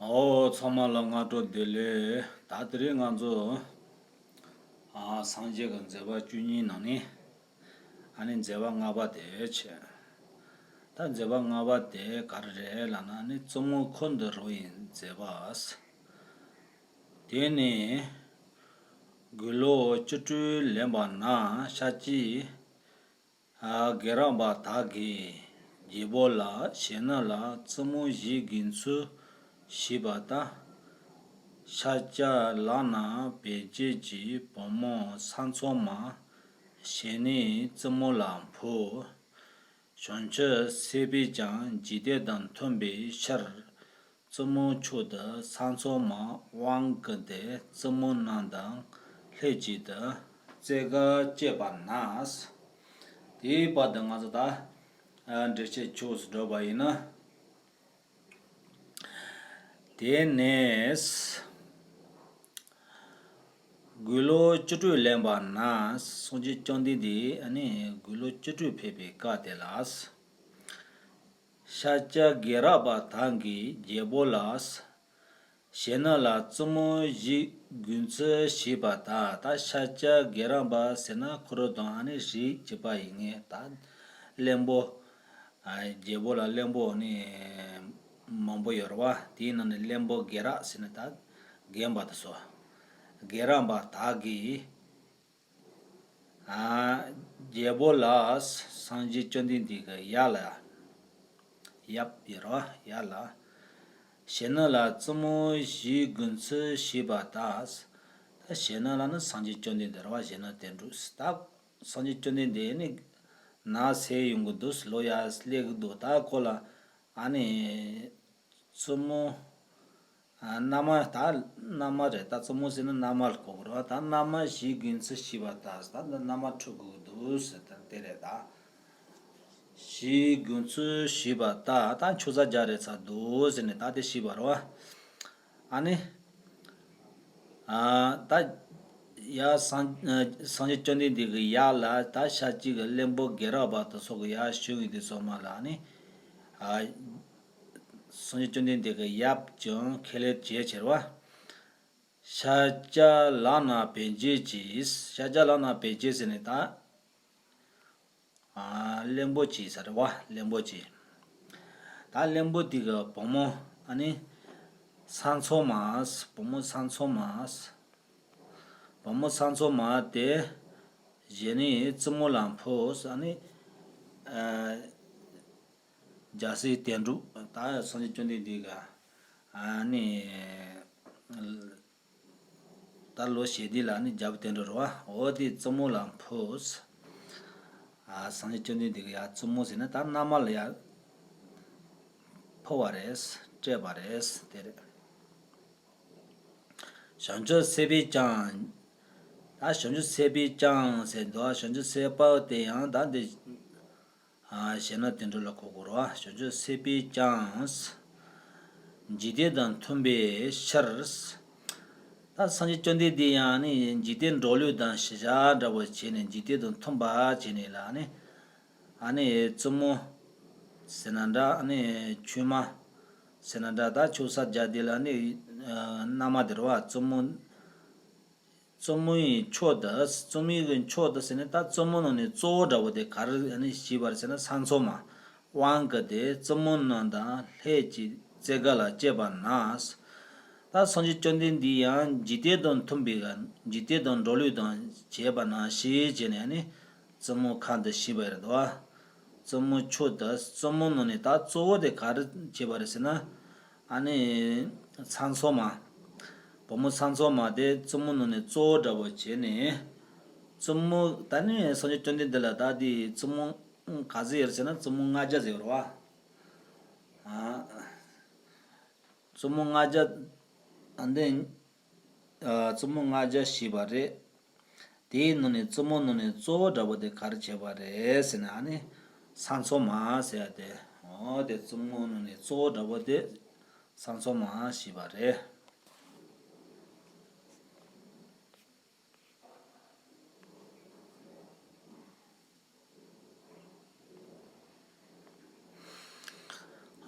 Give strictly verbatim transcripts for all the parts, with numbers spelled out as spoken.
ཨོ། ཚང་མ་ལ་སྔ་དྲོ་བདེ་ལེགས། ད་དེ་རིང་ང་ཚོ་ཨ་སངས་རྒྱས་ཀྱི་མཛད་པ་བཅུ་གཉིས་ནང་ནས་ཨ་ནི་མཛད་པ་ལྔ་པ་དེ་བྱས། ད་མཛད་པ་ལྔ་པ་དེ་ག་རེ་རེད་ལབ་ན། ཨ་ནི་བཙུན་མོ་འཁོར་འདས་རོལ་པའི་མཛད་པ། དེ་ནས་དགུང་ལོ་བཅུ་དྲུག་ལོན་པ་ན་ཤཱཀྱའི་ཨ་རྒན་རབས་པ་དག་གིས་རྒྱལ་པོ་ལ་གཞོན་ནུ་ལ་བཙུན་མོ་བཞིའི་དགོངས་ཚུལ་ཞུས་པ་ལྟར། ཤཱཀྱ་ལག་ན་བེང་ཆེན་གྱི་བུ་མོ་ས་འཚོ་མ་གཞོན་ནུའི་བཙུན་མོ་ལ་འཕོས། བྱང་ཆུབ་སེམས་དཔས་ཀྱང་འཇིག་རྟེན་དང་མཐུན་པའི་ཕྱིར། བཙུན་མོ་མཆོག་ཏུ་ས་འཚོ་མ་དབང་བསྐུར་ཏེ། བཙུན་མོ་རྣམས་དང་ལྷན་ཅིག་ཏུ་རྩེ་དགའ་སྤྱད་པ་ན། དེའི་བར་དུ་ང་ཚོ་ད་ཨ་འགྲེལ་བཤད་ཕྱོགས་སུ་འགྲོ་བ་ཡིན་ན། དེ་ནས་དགུང་ལོ་བཅུ་དྲུག་ལོན་པ་ན། སངས་རྒྱས་བཅོམ་ལྡན་འདས་ཨ་ནི་དགུང་ལོ་བཅུ་དྲུག་ཕེབས་པའི་སྐབས་དེ་ལ། ཤཱཀྱ་རྒན་རབས་པ་དག་གིས་རྒྱལ་པོ་ལ་གཞོན་ནུ་ལ་བཙུན་མོ་བཞིའི་དགོངས་ཚུལ་ཞུས་པ་ལྟར། ད་ཤཱཀྱ་རྒན་རབས་པ་ཟེར་ན་ཁོ་རང་དང་ཨ་ནི་རིགས་གཅིག་པ་ཡིན་ངེས། ད་བློན་པོ། ཨ་རྒྱལ་པོ་ལ་བློན་པོ་ནི་མང་པོ་ཡོད་རེད་པ། དེའི་ནང་ནས་བློན་པོ་རྒན་རབས་ཟེར་ན་ད་རྒན་པ་དེ་ཚོ། རྒན་རབས་པ་དག་གིས་ཨ་རྒྱལ་པོ་ལ་སངས་རྒྱས་བཅོམ་ལྡན་འདས་ཀྱི་ཡབ་ལ། ཡབ་ཡོད་རེད་པ། ཡབ་ལ། གཞོན་ནུ་ལ་བཙུན་མོ་བཞིའི་དགོངས་ཚུལ་ཞུས་པ་ལྟར། ད་གཞོན་ནུ་ལ་ནི་སངས་རྒྱས་བཅོམ་ལྡན་འདས་རེད་པ། གཞོན་ནུ་དོན་གྲུབ། ད་སངས་རྒྱས་བཅོམ་ལྡན་འདས་ནི་ནགས་གསེབ་ཡོང་གི་འདུག་ལོ་ཡར་སླེབས་ཀྱི་འདུག་ད་ཁོ་ལ་ཨ་ནི་བཙུན་མོ། ཨ་མནའ་མ། ད་མནའ་མ་རེད། ད་བཙུན་མོ་ཟེར་ན་མནའ་མ་ལ་གོ་དགོས་རེད་པ། ད་མནའ་མ་བཞིའི་དགོངས་ཚུལ་ཞུས་པ་ལྟར། ད་འདི་མནའ་མ་འཁྲུད་དགོས་ཀྱི་འདུག་ཟེར། ད་དེ་རེད། ད་བཞིའི་དགོངས་ཚུལ་ཞུས་པ་ལྟར། ད་ཆུ་ཚོད་བརྒྱ་རེད་ཚར་འདུག་ཟེར་ནས་ད་དེ་ཞུས་པ་རེད་པ། ཨ་ནི། ཨ་ད་ཡར་སངས་ཨ་སངས་རྒྱས་བཅོམ་ལྡན་འདས་ཀྱི་ཡབ་ལ། ད་ཤཱཀྱའི་གི་བློན་པོ་རྒན་རབས་པ་དེ་ཚོ་གིས་ཡར་ཞུ་ཡོང་དུས་ཙམ་པ་ལ་ནི། ཨ་སངས་རྒྱས་བཅོམ་ལྡན་འདས་ཀྱི་ཡབ་ཀྱང་ཁས་ལེན་བྱས་ཕྱིར་པ། ཤཱཀྱ་ལག་ན་བེང་ཆེན་གྱི། ཤཱཀྱ་ལག་ན་བེང་ཆེན་ཟེར་ནས་ད་ཨ་བློན་པོ་གཅིག་ཟེར་བ། བློན་པོ་གཅིག་ད་བློན་པོ་དེ་གི་བུ་མོ་ཨ་ནི་ས་འཚོ་མ། བུ་མོ་ས་འཚོ་མ། བུ་མོ་ས་འཚོ་མ་དེ་གཞོན་ནུའི་བཙུན་མོ་ལ་འཕོས། ཨ་ནི་ཨ་རྒྱལ་སྲས་དོན་གྲུབ། ད་སངས་རྒྱས་བཅོམ་ལྡན་འདས་ཀྱི་ཨ་ནི་ད་ལོ་ཞེ་འདི་ལ་ནི་རྒྱལ་པོ་དོན་གྲུབ་རེད་པ། འོ་དེ་བཙུན་མོ་ལ་འཕོས། ཨ་སངས་རྒྱས་བཅོམ་ལྡན་འདས་ཀྱི་ཡར་བཙུན་མོ་ཟེར་ན་ད་མནའ་མ་ལ་ཡར་འཕོས་པ་རེད། སྤྲད་པ་རེད། དེ་རེད། བྱང་ཆུབ་སེམས་དཔས་ཀྱང་། ད་བྱང་ཆུབ་སེམས་དཔས་ཀྱང་ཟེར་འདུག་བྱང་ཆུབ་སེམས་དཔའ་དེ་ཡང་ད་འདི་ཨ་གཞོན་ནུ་དོན་གྲུབ་ལ་གོ་དགོས་རེད་པ། བྱང་ཆུབ་སེམས་དཔས་ཀྱང་། འཇིག་རྟེན་དང་མཐུན་པའི་ཕྱིར། ད་སངས་རྒྱས་བཅོམ་ལྡན་འདས་ཡང་ནི་འཇིག་རྟེན་འགྲོ་ལུགས་དང་གཞི་བཞག་འདྲ་པོ་བྱས་ནས། འཇིག་རྟེན་དང་མཐུན་པ་བྱས་ནས་ལ་ནི། ཨ་ནི་བཙུན་མོ་ཟེར་ན་འདྲ། ཨ་ནི་ཆུང་མ་ཟེར་ན་འདྲ། ད་ཆུ་ཚོད་བརྒྱ་འདི་ལ་ནི་ཨ་མནའ་མ་དེ་རེད་པ། བཙུན་མོ། བཙུན་མོ་ཡི་མཆོག་ཏུ། བཙུན་མོ་ཡི་མཆོག་ཏུ་ཟེར་ནས་ད་བཙུན་མོ་ནང་ནས་གཙོ་བོ་འདྲ་པོ་དེ་ག་རེ་ཨ་ནི་བྱས་པ་རེད་ཟེར་ན། ས་འཚོ་མ་དབང་བསྐུར་ཏེ་བཙུན་མོ་རྣམས་དང་ལྷན་ཅིག་རྩེ་དགའ་ལ་སྤྱད་པ་ན། ད་སངས་རྒྱས་བཅོམ་ལྡན་འདས་ཡང་འཇིག་རྟེན་དང་མཐུན་པའི་ག་འཇིག་རྟེན་དང་འགྲོ་ལུགས་དང་བྱས་པ་ནང་བཞིན་བྱས་ནས་ཨ་ནི་བཙུན་མོ་ཁ་འདི་བྱས་པ་རེད་དོ། བཙུན་མོ་མཆོག་ཏུ། བཙུན་མོ་ནང་ནས་ད་གཙོ་བོ་དེ་ག་རེ་བྱས་པ་རེད་ཟེར་ན། ཨ་ནི་ས་འཚོ་མ། བུ་མོ་ས་འཚོ་མ་དེ་བཙུན་མོ་ནང་ནས་གཙོ་བོ་འདྲ་པོ་བྱས་ནས། བཙུན་མོ་ད་ནི་སངས་རྒྱས་བཅོམ་ལྡན་འདས་ལ་ད་དེ་བཙུན་མོ་ག་ཚོད་ཡོད་ཟེར་ན། བཙུན་མོ་ལྔ་བརྒྱ་ཟེར་བ་རེད་པ། ཨ་བཙུན་མོ་ལྔ་བརྒྱ། ཨ་འདི་ཨ་བཙུན་མོ་ལྔ་བརྒྱ་བྱས་པ་རེད། དེའི་ནང་ནས་བཙུན་མོ་ནང་ནས་གཙོ་བོ་འདྲ་པོ་དེ་ག་རེ་བྱས་པ་རེད་ཟེར་ན། ཨ་ནི་ས་འཚོ་མ་ཟེར་ཡ་དེ། འོ་དེ་བཙུན་མོ་ནང་ནས་གཙོ་བོ་འདྲ་པོ་དེ་ས་འཚོ་མ་བྱས་པ་རེད།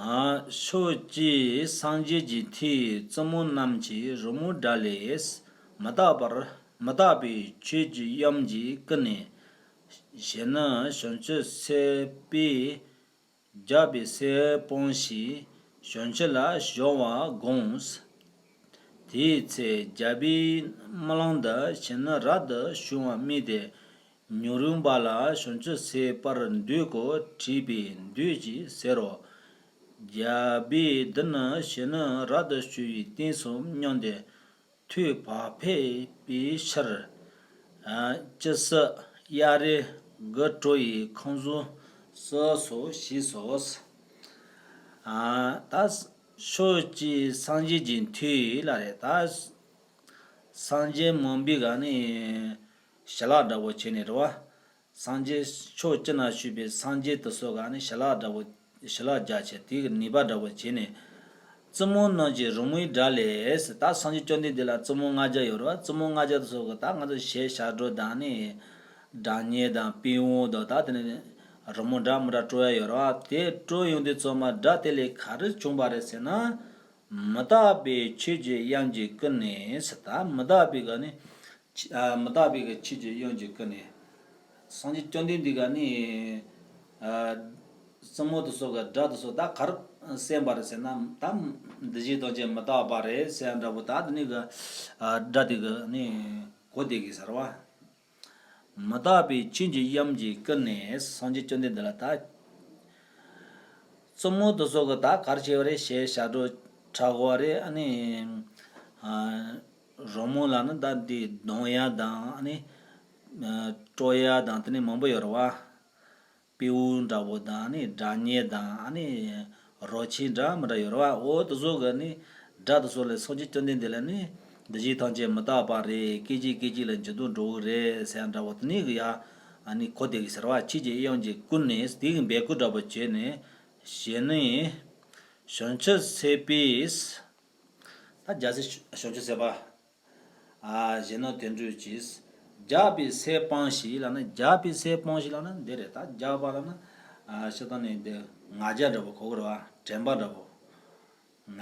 ཕྱོགས་བཅུའི་སངས་རྒྱས་ཀྱི་མཐུས། བཙུན་མོ་རྣམས་ཀྱི་རོལ་མོའི་སྒྲ་ལས། མི་རྟག་པར་མི་རྟག་པའི་ཆོས་ཀྱི་དབྱངས་ཀྱིས་བསྐུལ་ནས། གཞོན་ནུ་བྱང་ཆུབ་སེམས་དཔའི། རྒྱལ་པོའི་སྲས་སྤངས་ཤིང་བྱང་ཆུབ་ལ་སྦྱོར་བར་དགོངས། དེའི་ཚེ་རྒྱལ་པོའི་རྨི་ལམ་དུ་གཞོན་ནུ་རབ་ཏུ་བྱུང་བ་རྨིས་ཏེ། མྱུར་བ་ལ་བྱང་ཆུབ་སེམས་དཔར་འདོད་དགོས་དྲིས་པས། འདོད་ཅེས་ཟེར་རོ། རྒྱལ་པོས་འདི་ནི་གཞོན་ནུ་རབ་ཏུ་བྱུང་བའི་རྟེན་སོ་སྙམ་སྟེ། ཐུགས་བག་ཕེབས་པའི་ཕྱིར། ཨ་ཅི་སི་གཡའ་རི་གུ་གྲོ་ཡི་ཁང་བཟོ་སོ་སོ་ཞེས་སོ། ཨ་ད་ཕྱོགས་བཅུའི་སངས་རྒྱས་ཀྱི་མཐུས་ལ་རེད་ད། སངས་རྒྱས་མང་པོའི་ག་ནི་ཞལ་ལག་འདྲ་བོ་བྱས་ནས་རེད་བ། སངས་རྒྱས་ཕྱོགས་བཅུ་ན་བཞུགས་པའི་སངས་རྒྱས་དེ་ཚོ་ག་ནི་ཞལ་ལག་འདྲ་བོ་ཞལ་ལག་རྒྱ་ཆེ་དེ་གི་ནུས་པ་འདྲ་བོ་བྱས་ནས། བཙུན་མོ་རྣམས་ཀྱི་རོལ་མོའི་སྒྲ་ལས། ད་སངས་རྒྱས་བཅོམ་ལྡན་འདས་ལ་བཙུན་མོ་ལྔ་བརྒྱ་ཡོད་རེད་བ། བཙུན་མོ་ལྔ་བརྒྱ་དེ་ཚོ་གི་ད་ང་ཚོ་གཞས་ཞབས་བྲོ་དང་ནི་སྒྲ་སྙན་དང་པི་ཝང་དང་ད་དེ་ནི་རོལ་མོ་འདྲ་མི་འདྲ་དཀྲོལ་ཡ་ཡོད་རེད་བ། དེ་དཀྲོལ་ཡོང་དུས་ཚང་མ་སྒྲ་དེ་ལས་ག་རེ་བྱུང་བ་རེད་ཟེར་ན། མི་རྟག་པའི་ཆོས་ཀྱི་དབྱངས་ཀྱིས་བསྐུལ་ནས་ཟེར། ད་མི་རྟག་པའི་ག་ནི། ཨ་མི་རྟག་པའི་གི་ཆོས་ཀྱི་དབྱངས་ཀྱིས་བསྐུལ་ནས། སངས་རྒྱས་བཅོམ་ལྡན་འདས་ག་ནི། ཨ་བཙུན་མོ་དེ་ཚོ་གི་སྒྲ་དེ་ཚོ་ད་ག་རེ་གསན་པ་རེད་ཟེར་ན། ད་འདུ་བྱེད་ཐམས་ཅད་མི་རྟག་པ་རེད་ཟེར་འདྲ་པོ། ད་དེ་ནི་གི་ཨ་སྒྲ་དེ་གི་ནི་གོ་བདེ་གི་ཟེར་བ། མི་རྟག་པའི་ཆོས་ཀྱི་དབྱངས་ཀྱིས་བསྐུལ་ནས། སངས་རྒྱས་བཅོམ་ལྡན་འདས་ལ་ད། བཙུན་མོ་དེ་ཚོ་གི་ད་ག་རེ་བྱས་པ་རེད། གཞས་ཞབས་བྲོ་འཁྲབ་པ་རེད། ཨ་ནི་ཨ་རོལ་མོ་ལ་ནི་ད་འདི་རྡུང་ཡ་དང་ཨ་ནི་ཨ་དཀྲོལ་ཡ་དང་དེ་ནི་མང་པོ་ཡོད་རེད་བ། པི་ཝང་འདྲ་པོ་དང་ཨ་ནི་སྒྲ་སྙན་དང་ཨ་ནི་རོལ་ཆས་འདྲ་མི་འདྲ་ཡོད་རེད་བ། འོ་དེ་ཚོ་གི་ནི་སྒྲ་དེ་ཚོ་ལས་སངས་རྒྱས་བཅོམ་ལྡན་འདས་ལ་ནི་འདུ་བྱེད་ཐམས་ཅད་མི་རྟག་པ་རེད། སྐད་ཅིག་སྐད་ཅིག་ལ་འགྱུར་ལྡོག་འགྲོ་གི་རེད་ཟེར་འདྲ་པོ་དེ་ནི་གི་ཡ་ཨ་ནི་གོ་བདེ་གི་ཟེར་བ། ཆོས་ཀྱི་དབྱངས་ཀྱིས་བསྐུལ་ནས་དེ་གི་འབོད་སྐུལ་འདྲ་པོ་བྱས་ནས། གཞོན་ནུ་བྱང་ཆུབ་སེམས་དཔའི། ད་རྒྱལ་སྲས་བྱང་ཆུབ་སེམས་དཔའ། ཨ་གཞོན་ནུ་དོན་གྲུབ་ཀྱིས། རྒྱལ་པོའི་སྲས་སྤངས་ཤིང་ལབ་ན། རྒྱལ་པོའི་སྲས་སྤངས་ཤིང་ལབ་ན་འདི་རེད། ད་རྒྱལ་པོ་ལབ་ན་ཨ་སྤྱིར་བཏང་ནས་འདི་ང་རྒྱལ་འདྲ་པོ་གོ་གི་རེད་བ། དྲན་པ་འདྲ་པོ། ང་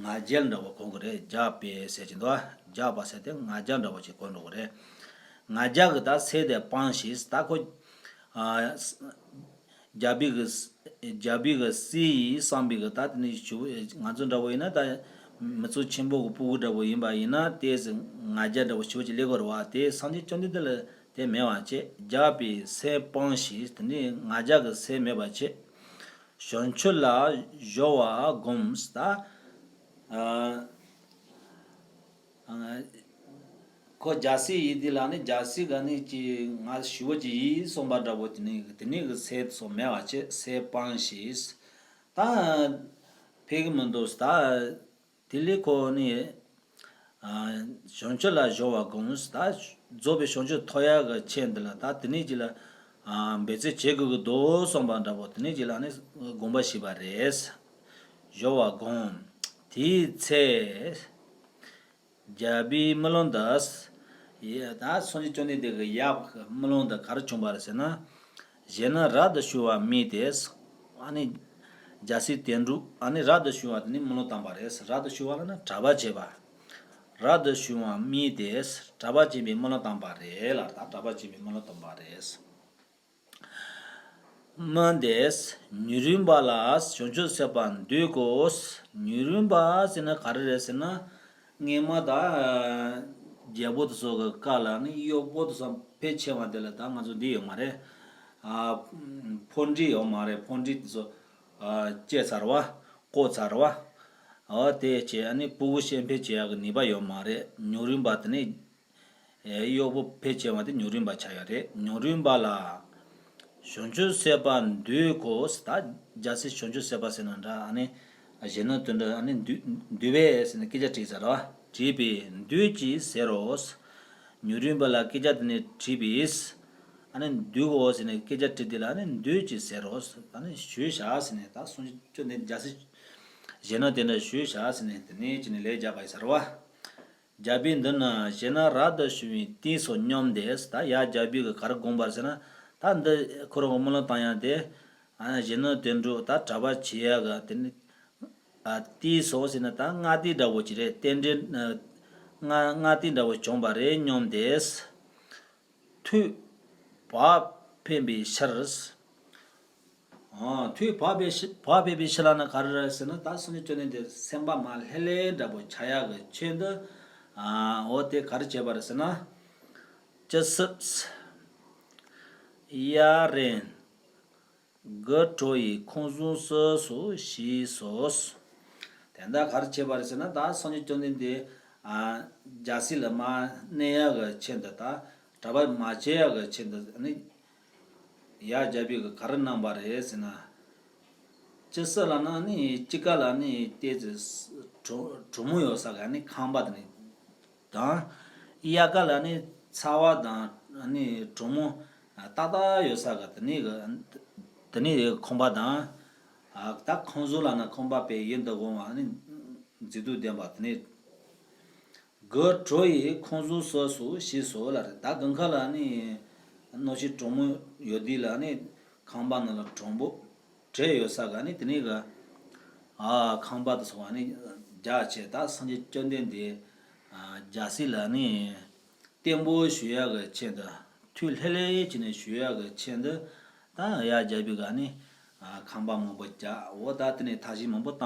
ང་རྒྱལ་འདྲ་པོ་གོ་གི་རེད། རྒྱལ་པོའི་ཟེར་གྱི་འདུག་བ། རྒྱལ་པོ་ཟེར་དེ་ང་རྒྱལ་འདྲ་པོ་ཅིག་གོ་འགྲོ་གི་རེད། ང་རྒྱལ་གྱི་ད་སྲས་དེ་སྤངས་ཤིང་། ད་ཁོ་ཨ་རྒྱལ་པོའི་གི་རྒྱལ་པོའི་གི་སྲས་ཡིན་བསམ་པའི་གི་ད་དེ་ནི་ཞུ། ང་ཚོ་འདྲ་པོ་ཡིན་ན་ད་མི་ཚོགས་ཆེན་པོ་གི་སྤུ་གུ་འདྲ་པོ་ཡིན་པ་ཡིན་ན་དེ་ང་རྒྱལ་འདྲ་པོ་ཞུ་ཅིག་སླེབས་དགོས་རེད་བ། དེ་སངས་རྒྱས་བཅོམ་ལྡན་འདས་ལ་དེ་མེད་པ་བྱས། རྒྱལ་པོའི་སྲས་སྤངས་ཤིང་། དེ་ནི་ང་རྒྱལ་གྱི་སྲས་མེད་པ་བྱས། བྱང་ཆུབ་ལ་སྦྱོར་བར་དགོངས། ད་ཨ་ཨ་ཁོ་རྒྱལ་སྲས་ཡིན་དུས་ལ་ནི་རྒྱལ་སྲས་ག་ནི་ཅིག་ང་ཞུ་བ་ཅིག་ཡིན་གསུངས་པ་འདྲ་པོ། དེ་ནི་དེ་ནི་གི་སྲས་སོགས་མེད་པ་བྱས། སྲས་སྤངས་ཤིང་། ད་ཕེབས་ཀྱི་མི་འདུག་ད་དེ་ལས་ཁོ་ནི་ཨ་བྱང་ཆུབ་ལ་སྦྱོར་བར་དགོངས། ད་རྫོགས་པའི་བྱང་ཆུབ་ཐོབ་ཡག་གི་ཆེད་འདི་ལ་ད་དེ་ནས་ཅིག་ལ་ཨ་འབད་བརྩོན་བྱེད་དགོས་ཀྱི་འདུག་གསུངས་པ་འདྲ་པོ། དེ་ནས་ཅིག་ལ་ནི་དགོངས་པ་བཞེས་པ་རེད། སྦྱོར་བར་དགོངས། དེའི་ཚེ་རྒྱལ་པོའི་རྨི་ལམ་དུ། ཡ་ད་སངས་རྒྱས་བཅོམ་ལྡན་འདས་ཀྱི་ཡབ་ཀྱི་རྨི་ལམ་དུ་ག་རེ་བྱུང་བ་རེད་ཟེར་ན། གཞོན་ནུ་རབ་ཏུ་བྱུང་བ་རྨིས་ཏེ། ཨ་ནི་རྒྱལ་སྲས་དོན་གྲུབ་ཨ་ནི་རབ་ཏུ་བྱུང་བ་དེ་ནི་རྨི་ལམ་བཏང་བ་རེད། རབ་ཏུ་བྱུང་བ་ལབ་ན་གྲགས་པ་བྱས་པ། རབ་ཏུ་བྱུང་བ་རྨིས་ཏེ། གྲགས་པ་ཅན་པའི་རྨི་ལམ་བཏང་བ་རེད་ལ། ད་གྲགས་པ་ཅན་པའི་རྨི་ལམ་བཏང་བ་རེད། རྨིས་ཏེ། མྱུར་བ་ལ་བྱང་ཆུབ་སེམས་དཔའ་འདོད་དགོས། མྱུར་བ་ཟེར་ན་ག་རེ་རེད་ཟེར་ན། སྔོན་མ་ད་རྒྱལ་པོ་དེ་ཚོ་གི་སྐབས་ལ་ནི་གཡོག་པོ་དེ་ཚོ་ཕལ་ཆེ་བ་དེ་ལ་ད་ང་ཚོ་འདི་ཡོད་མ་རེད། ཨ་ཕོ་འདྲེ་ཡོད་མ་རེད། ཕོ་འདྲེ་དེ་ཚོ་ཨ་བཅད་ཚར་བ། བཀོག་ཚར་བ། ཨ་དེ་བྱས་ཨ་ནི་སྤུ་གུ་གཞན་ཕན་བྱེད་ཡག་གི་ནུས་པ་ཡོད་མ་རེད། མྱུར་བ་དེ་ནི། ཨེ་གཡོག་པོ་ཕལ་ཆེ་བ་དེ་མྱུར་བ་ཆགས་ཡོད་རེད། མྱུར་བ་ལ་བྱང་ཆུབ་སེམས་དཔའ་འདོད་དགོས། ད་རྒྱལ་སྲས་བྱང་ཆུབ་སེམས་དཔའ་ཟེར་ན་འདྲ། ཨ་ནི་གཞོན་ནུ་དོན་གྲུབ་ཨ་ནི་འདོད་འདོད་པས་ཟེར་ནས་སྐད་ཆ་དྲིས་ཚར་བ། དྲིས་པས་འདོད་ཅེས་ཟེར་རོ། མྱུར་བ་ལ་སྐད་ཆ་དེ་ནས་དྲིས་པས། ཨ་ནི་འདོད་དགོས་ཟེར་ནས་སྐད་ཆ་དྲིས་དེ་ལ་ཨ་ནི་འདོད་ཅེས་ཟེར་རོ། ཨ་ནི་ཞུས་བཞག་ཟེར་ནས། ད་གསུང་ཆོས་འདི་རྒྱལ་སྲས་གཞོན་ནུ་དོན་གྲུབ་ཞུས་བཞག་ཟེར་ནས་དེ་ནས་ཅི་ནས་ལས་རྒྱག་པ་ཡིན་ཟེར་བ། རྒྱལ་པོས་འདི་ནི་གཞོན་ནུ་རབ་ཏུ་བྱུང་བའི་རྟེན་སོ་སྙམ་སྟེ། ད་ཡ་རྒྱལ་པོས་ག་རེ་དགོངས་པ་རེད་ཟེར་ན། ད་འདི་ཁོ་རང་གི་རྨི་ལམ་བཏང་ཡག་དེ་ ཨ་གཞོན་ནུ་དོན་གྲུབ་ད་གྲྭ་པ་བྱེད་ཡག་གི་དེ་ནི་ཨ་དེའི་སོགས་ཟེར་ན་ད་ལྔ་སྡེ་འདྲ་བོ་ཅིག་རེད། རྟེན་འབྲེལ་ལྔ་ལྔ་སྡེ་འདྲ་བོ་བྱུང་བ་རེད་སྙམ་སྟེ། མཐུས་བག་ཕེབས་པའི་ཕྱིར། ཨ་མཐུས་བག་ཕེབས་ཕྱི་བག་ཕེབས་པའི་ཕྱིར་ལབ་ན་ག་རེ་རེད་ཟེར་ན། ད་སངས་རྒྱས་བཅོམ་ལྡན་འདས་སེམས་པ་མ་ལྷོད་ལྷོད་འདྲ་པོ་ཆགས་ཡག་གི་ཆེད་དུ། ཨ་འོ་དེ་ག་རེ་བྱས་པ་རེད་ཟེར་ན། ཇི་སྲིད་གཡར་རིང་དགུ་གྲོལ་ཡི་ཁོང་གཟུགས་སུ་སོགས་ཞེས་སོ། དེ་འདྲ་ག་རེ་བྱས་པ་རེད་ཟེར་ན། ད་སངས་རྒྱས་བཅོམ་ལྡན་འདས་ཨ་རྒྱལ་སྲིད་ལ་མར་གནས་ཡག་གི་ཆེད་དུ། ད་གྲྭ་པ་མ་བྱེད་ཡག་གི་ཆེད་དུ་ནི་ཡར་རྒྱལ་པོས་ག་རེ་གནང་པ་རེད་ཟེར་ན། ཇི་སྲིད་ལབ་ན་ནི་དཔྱིད་ཀ་ལ་ནི་ཏོག་ཙམ་གྲང་གྲང་མོ་ཡོད་ས་ག་ནི་ཁང་པ་དེ་ནི་དང་། དབྱར་ཁ་ལ་ནི་ཚ་བ་དང་ནི་གྲང་མོ་ཏག་ཏག་ཡོད་ས་ག་དེ་ནི་གི་དེ་ནི་ཁང་པ་དང་། ད་ཁང་གཟུགས་ལབ་ན་ཁང་པ་དཔེ་ཡིན་འདུག་གོ་མ་ནི་མཛེས་སྡུག་ལྡན་པ་དེ་ནི། དགུ་གྲོལ་ཡི་ཁོང་གཟུགས་སུ་སོགས་ཞེས་སོ་ལ་རེད། ད་དགུན་ཁ་ལ་ནི་གནམ་གཤིས་གྲང་མོ་ཡོད་དུས་ལ་ནི་ཁང་པ་ནང་ལ་གྲང་པོ་བྲེས་ཡོད་ས་ག་ནི་དེ་ནི་ག་ཨ་ཁང་པ་དེ་སོགས་ནི་རྒྱག་བྱས། ད་སངས་རྒྱས་བཅོམ་ལྡན་འདས་ཨ་རྒྱལ་སྲིད་ལ་ནི་བརྟན་པོ་བཞུགས་ཡག་གི་ཆེད་དུ། མཐུ་ལྷོད་ལྷོད་བྱས་ནས་བཞུགས་ཡག་གི་ཆེད་དུ། ད་ཡར་རྒྱལ་པོས་ག་ནི་ཨ་ཁང་པ་མང་པོ་རྒྱག་འོ་ད་དེ་ནི་ཐབས་ཤེས་མང་པོ་བཏང་།